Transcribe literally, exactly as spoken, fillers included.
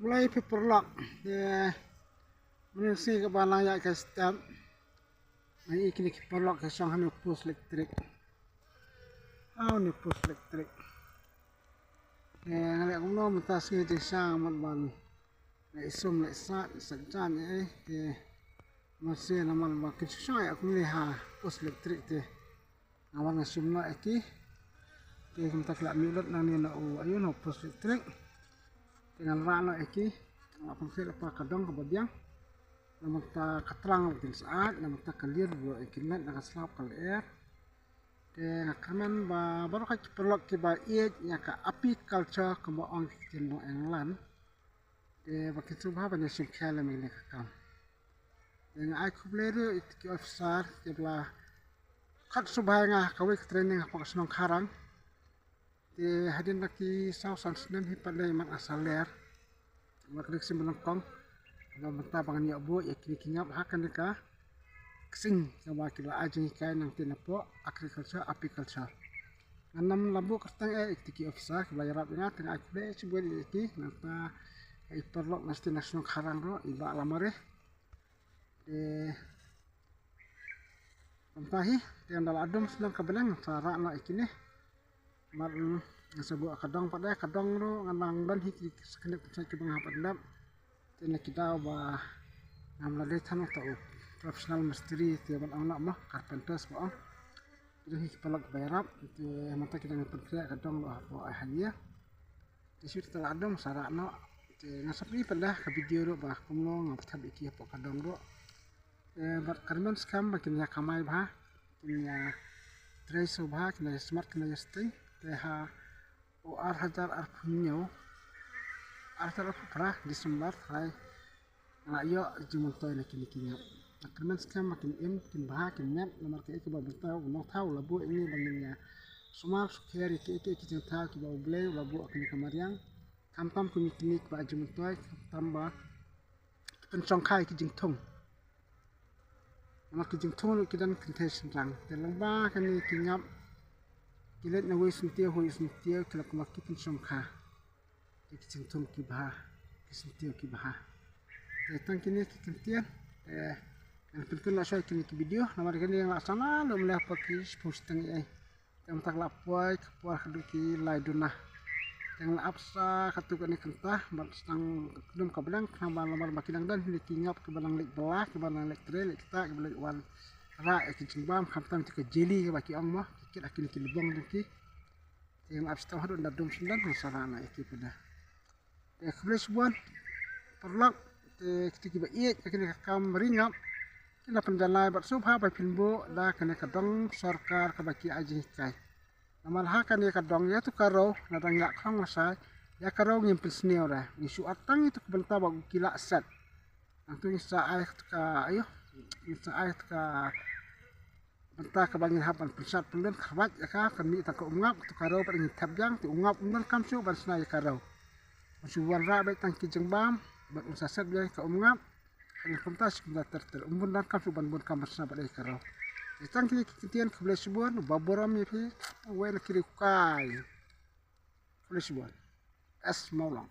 Mlei phi paralok. Te mynne sngi kaba lang ïa ka step. Ngi i kine ki paralok ka shong ha une u post elektrik. Ha une u post elektrik. Te nga leh kumno mynta sngi te shang mat ban leh sum leh sat sat jan ei te. Mynne namar ba kin shong ïa kumne ha post elektrik te. Nga wan nga shim noh ïa ki. Te kumta ki la mih lut nangne na u aïu na u post elektrik. Te ngan rah noh ïa ki. Nga pynkhih lypa ka dong kaba biang. Namar ta ka trang ruh kin syaid, namar ta ka lier ruh kin met na ka slap ka lyer. Te nga kyrmen ba baroh ki paralok kiba ïeit ïa ka apiculture kumba ong ki ktien Nongengland. Te ba kin sngewbha ban ïa shim khia lem ïa kane ka kam. Te nga ai khublei ruh ïa ki officer kiba la khot sngewbha ïa nga ha kawei ka training hapoh ka shnong Kharang. Te hadien la ki saw san snem hi pat lei mat nga sa ler. Ba ka dei ka sien ba nyngkong. Ba mynta ba ngan ïoh buh ïa kine ki ngap ha kane ka ksing kaba ki la ai jinghikai nangtei napoh agriculture, apiculture. Ngan ym la buh kyrteng eh ïa ki officer kiba la ïarap ïa nga, te nga ai khublei shibun ïa ki, nangta ïa i paralok na shnong Kharang ruh, i Bah Lamare. Te kumta hi, te ynda la dum sdang ka bneng sa rah noh ïa kine. Mar, mm, nga sa buh ka dong pat de, ka dong ruh nga nang don hi ki sa kane ka ki bang ha pat dap. Te na ki daw ba ngam la dei than uta u professional mistri te ban ong noh mo carpenters ba ong. Te hi ki paralok ba ïarap te mynta ki dang pynkhreh ka dong ruh hapoh ai halia. Te shu te la dong sa rah noh. Te nga sa pyni pat de ka video ruh ba kumno nga pynthep ïa ki hapoh ka dong ruh. Te bad kyrmen skhem ba kin ïa kamai bha, kin ïa trei sngewbha, kin ïa smat, kin ïa sting. Te ha u ar hajar arphew hynñiew, ar hajar arphew phra December, trai nga la ïoh jingmyntoi na kine ki ngap. Nga kyrmen skhem ba kin im, kin bha, kin miat, namar kaei kaba mynta u nongthaw u la buh ïa ngi ba ngin ïa sumar sukher ïa kiei kiei ki jingthaw kiba U Blei u la buh ha kane ka mariang. Khamtam kum ïa kine kiba ai jingmyntoi, khamtam ba ki pynshongkha ïa ki jingthung. Namar ki jingthung ruh ki don kynthei shynrang. Te lyngba kane ki ngap ki leit na wei syntiew, wei syntiew, ki la kumba ki pynshongkha. Te ki jingthung ki bha, ki syntiew ki bha. Te tang kine ki kyntien, te ngan pynkut noh shuwa ïa kine ki video, namar kane nga la sdang lut mynne hapoh ki shiphew shiteng ei. Te mynta ka la poi ka por haduh ki lai duna. Te nga la ap sa katto katne kynta bad sdang ka dum ka bneng, khnang ba namar ba ki dang don hi ki ngap kiba dang leit bylla, kiba dang leit trei leit ktah, kiba leit wanrah ïa ki jingbam, khamtam ïa ka jeli kaba ki ong mo, ki kit ha kine ki lbong jong ki. Te nga la ap sa haduh ynda dum shen don nga sa rah noh ïa ki pat de. Te khublei shibun paralok, te kito kiba ïeit ïa kane ka kam ri ngap, ki la pynjanai bad sngewbha ba phin buh da kane ka dong sorkar kaba ki ai jinghikai. Namar ha kane ka dong ïa tu ka roi na dang ïa khlong lashai, ïa ka roi ngim pynsniew re, ngi shu ai tang ïa tu ka bynta ba ki lah set. Nangtu ngi sa ai tu ka, aïu, ngi sa ai tu ka bynta kaba ngin hap ban pynshad pynlun kyrpad ïa ka, kan mih tang ka umngap, tu ka roi bad ngin thep biang, te umngap um donkam shuh ban shna ïa ka roi. Ban shu wanrah beit tang ki jingbam, bad un sa set biang ïa ka umngap. Kan kumta shi kumta ter ter, um bun donkam shuh ban bun kam ban shna bad ïa ka roi. Te tang kine ki kyntien, khublei shibun, ba burom ïa phi, wei na ki riewkai. Khublei shibun. S Mawlong.